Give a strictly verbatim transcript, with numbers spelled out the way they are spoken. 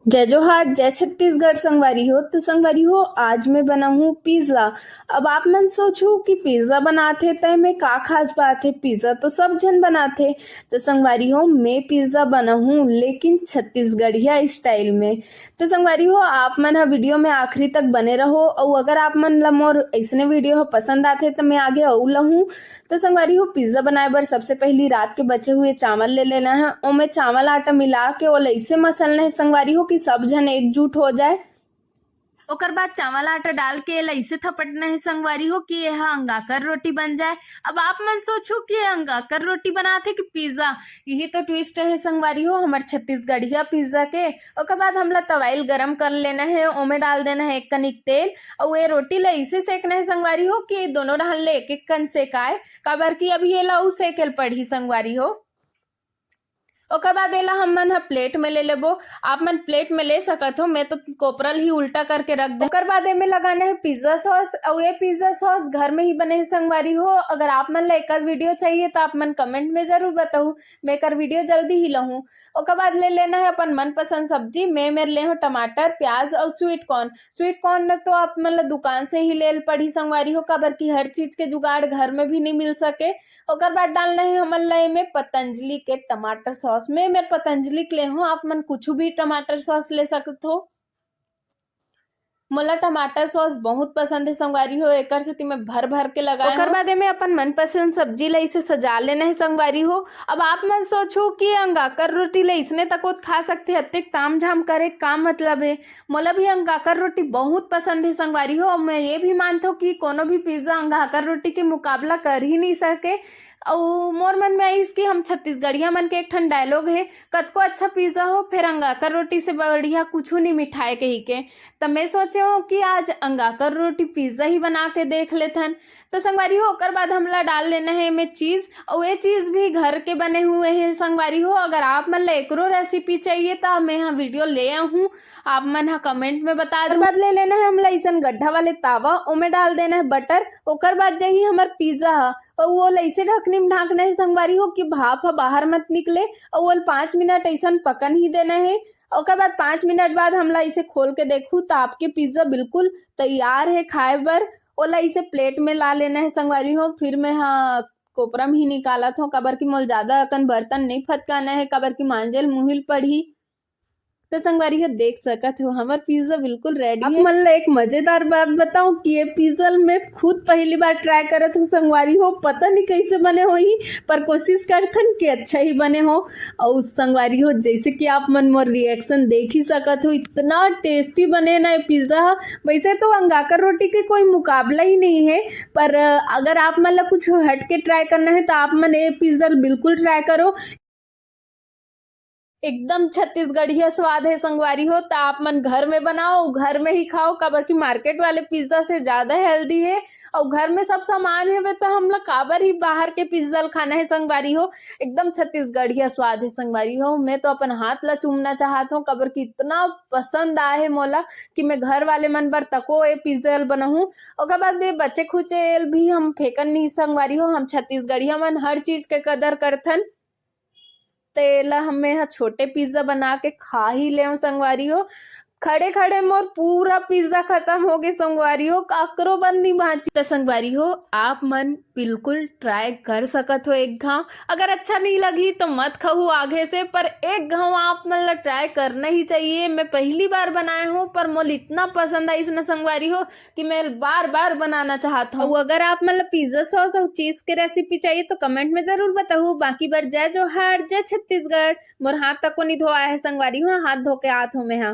जय जोहार, जय छत्तीसगढ़ संगवारी हो। तो संगवारी हो, आज मैं बनाहूँ पिज़्ज़ा। अब आप मन सोचहू कि पिज़्ज़ा बनाथे त एमे का खास बात हे, पिज़्ज़ा तो सब झन बनाथे। तो संगवारी हो, मैं पिज़्ज़ा बनाहूँ, लेकिन छत्तीसगढ़िया स्टाइल में। तो संगवारी हो, आप मन ह वीडियो में आखिरी तक बने रहो, अउ अगर आप मन ला मोर अइसने वीडियो ह पसंद आथे त मैं आगे अउ लाहूँ। तो संगवारी हो, पिज़्ज़ा बनाए बर सबसे पहली रात के बचे हुए चावल ले लेना है। ओमे चावल आटा मिला के ओला ऐसे मसलना है संगवारी हो कि सब झन एकजुट हो जाए। ओकर बाद चावल आटा डाल के एला ऐसे थपटना है संगवारी हो कि एहा अंगाकर रोटी बन जाए। अब आप मन सोचहू कि ये अंगाकर रोटी बनाथे कि पिज़्ज़ा, यही तो ट्विस्ट है संगवारी हो हमर छत्तीसगढ़िया पिज़्ज़ा के। ओकर बाद हमला तवाइल गरम कर लेना है, ओमे डाल देना है एक कनिक तेल, अउ ये रोटी ला ऐसे सेकना है संगवारी हो कि ये दोनों डहन ले एक एक कन सेकाए, काबर कि अभी एला अउ सेके ल पड़ही संगवारी हो। ओकर बाद एला हमन ह प्लेट में ले लेबो। आप मन प्लेट में ले सकत हो, मैं तो कोपरा ल ही उल्टा करके रख दे। ओकर बाद एमे लगाना है पिज़्ज़ा सॉस, अउ ये पिज़्ज़ा सॉस घर में ही बने है संगवारी हो। अगर आप मन ला एकर वीडियो चाहिए तो आप मन कमेंट में जरूर बताहू, मैं एकर वीडियो जल्दी ही लाहूँ। ओकर बाद ले लेना है अपन मनपसंद सब्जी। मैं मेर ले हूँ टमाटर, प्याज अउ स्वीट कॉर्न। स्वीट कॉर्न तो आप मन ला दुकान से ही ले ल पड़ही संगवारी हो, काबर कि हर चीज के जुगाड़ घर में भी नहीं मिल सके। ओकर बाद डालना है हमन ला एमे पतंजलि के टमाटर सॉस। मैं मेर पतंजलि के ले हूँ, आप मन कुछ भी टमाटर सॉस ले सकत हो। मोला टमाटर सॉस बहुत पसंद है संगवारी हो, एकर सेती मैं भर भर के लगाए ओकर हूँ। बाद एमे अपन मनपसंद सब्जी ला इसे सजा लेना है संगवारी हो। अब आप मन सोचहू कि अंगाकर रोटी ला इसने तकोत खा सकथे, अतेक ताम झाम करे का मतलब है? मोला भी अंगाकर रोटी बहुत पसंद है संगवारी हो। मैं ये भी मानथो कि कोनो भी पिज़्ज़ा अंगाकर रोटी के मुकाबला कर ही नहीं सके। अउ मोर मन में आइस कि हम छत्तीसगढ़िया मन के एक ठन डायलॉग है, "कतको अच्छा पिज़्ज़ा हो, फेर अंगाकर रोटी से बढ़िया कुछू नहीं मिठाए," कही के। त मैं सोचे हूँ कि आज अंगाकर रोटी पिज़्ज़ा ही बना के देख लेथन। तो संगवारी हो, ओकर बाद हमला डाल लेना है एमे चीज़, अउ ये चीज़ भी घर के बने हुए हैं संगवारी हो। अगर आप मन ला एकरो रेसिपी चाहिए त मैं यहाँ वीडियो ले आहूँ, आप मन ह कमेंट में बता दो। ओकर बाद ले लेना है हमला अइसन गड्ढा वाले तावा, ओमे डाल देना है बटर। ओकर बाद जही हमर पिज़्ज़ा ह, अउ ओला अइसे ढकनी में ढांकना है संगवारी हो कि भाप ह बाहर मत निकले, अउ ओला पाँच मिनट अइसन पकन ही देना है। ओकर बाद पाँच मिनट बाद हमला इसे खोल के देखू त आपके पिज़्ज़ा बिल्कुल तैयार है खाए बर। ओला इसे प्लेट में ला लेना है संगवारी हो। फिर मैं हा कोपरा में ही निकालत हूँ, काबर कि मोल ज्यादा अकन बर्तन नहीं फटकाना है, काबर कि मांजे ल मुहिल पड़ही। तो संगवारी हो, देख सकत हो हमर पिज़्ज़ा बिल्कुल रेडी आप है। मन ला एक मजेदार बात बताऊं कि ये पिज़्ज़ा मैं खुद पहली बार ट्राई करत हूँ संगवारी हो, पता नहीं कैसे बने होही, पर कोशिश करथन कि अच्छा ही बने हो। अउ संगवारी हो, जैसे कि आप मन मोर रिएक्शन देख ही सकत हो, इतना टेस्टी बने ना ये पिज़्ज़ा ह। वैसे तो अंगाकर रोटी के कोई मुकाबला ही नहीं है, पर अगर आप मन ला कुछ हट के ट्राई करना है तो आप मन ये पिज़्ज़ा बिल्कुल ट्राई करो। एकदम छत्तीसगढ़िया स्वाद है संगवारी हो, त आप मन घर में बनाओ, घर में ही खाओ, काबर कि मार्केट वाले पिज़्ज़ा से ज्यादा हेल्दी है। अउ घर में सब सामान हवे त हमला काबर ही बाहर के पिज़्ज़ा ल खाना है संगवारी हो। एकदम छत्तीसगढ़िया स्वाद है संगवारी हो। मैं तो अपन हाथ ला चूमना चाहत हूँ, काबर कि इतना पसंद आए है मोला कि मैं घर वाले मन बर तको ए पिज़्ज़ा ल बनाहूँ। ओकर बाद ये बचे खुचे ल भी हम फेंकन नहीं संगवारी हो। हम छत्तीसगढ़िया मन हर चीज के कदर करथन। तेला हमें ह छोटे पिज़्ज़ा बना के खा ही लेव संगवारी हो। खड़े खड़े मोर पूरा पिज़्ज़ा खत्म हो गए संगवारी हो, काकरो बर नहीं बांची। त संगवारी हो, आप मन बिल्कुल ट्राई कर सकत हो एक घाव। अगर अच्छा नहीं लगी तो मत खाहू आगे से, पर एक घाव आप मन ला ट्राई करना ही चाहिए। मैं पहली बार बनाए हूँ, पर मोल इतना पसंद आइस ना संगवारी हो कि मैं बार बार बनाना चाहत हूँ। अउ अगर आप मन ला पिज़्ज़ा सॉस अउ चीज के रेसिपी चाहिए तो कमेंट में जरूर बताहू। बाकी बर जय जोहार, जय छत्तीसगढ़। मोर हाथ तको नहीं धोआ है संगवारी हो, हाथ धो के आत हूँ मैं ह।